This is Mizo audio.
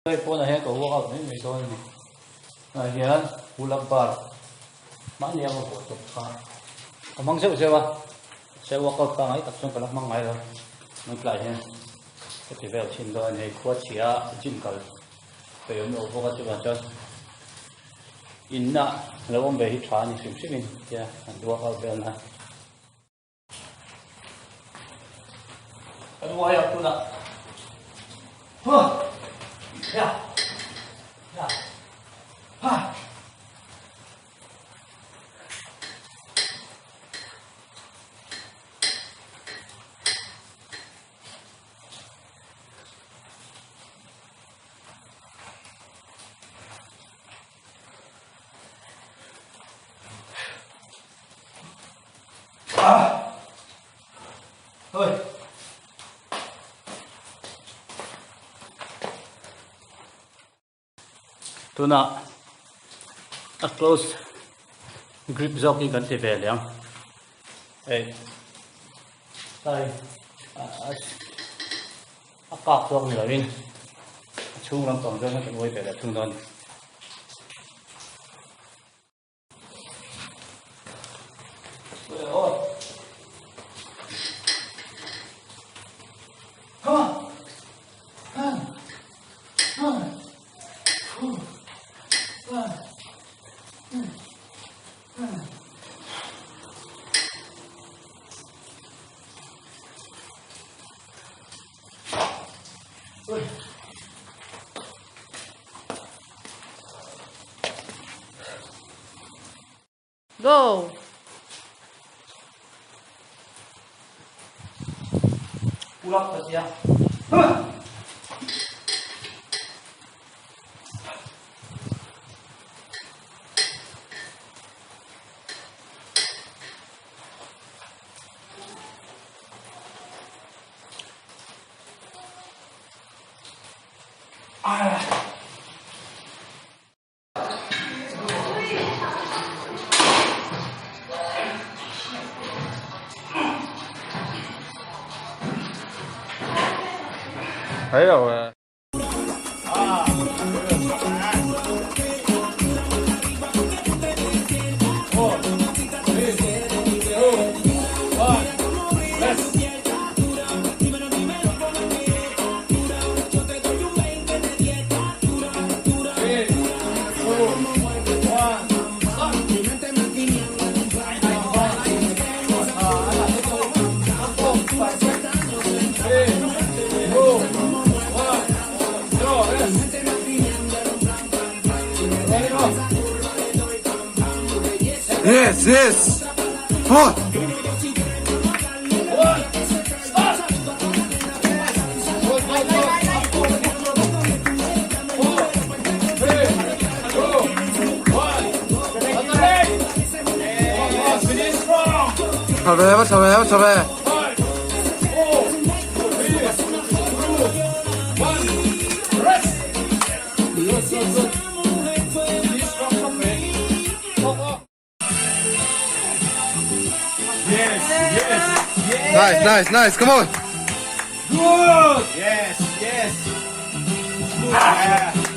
Hei pawnah hian ka workout mai mai dawn a ni. Tunah hian pull up bar mahni a ka vuah tawp kha ka hmang zeuh zeuh a, mahse workout pangngai tak chuan ka la hmang ngai lo. Tun tlaiah hian ka ti vel thin dawn a ni. Hei khua chhia gym kal peih awm loh bawk a chuvang chuan inna lo awm ve hi tha a ni hrim hrim in tia an workout vel na. Kan uai ang tunah. Huh. Ya. Ya. Ha. Tunah a close grip zawk in kan ti ve leh ang hei tlai a kak zawk ni lovin a chhung lampang zawk hian kan uai ve leh thung dawn a ni. Go! Pull up ka sia. Thấy rồi. Yes, yes. Four. Tha ve, va tha ve, va tha ve. Nice, nice, nice. Come on. Good. Yes, yes. Good. Yeah.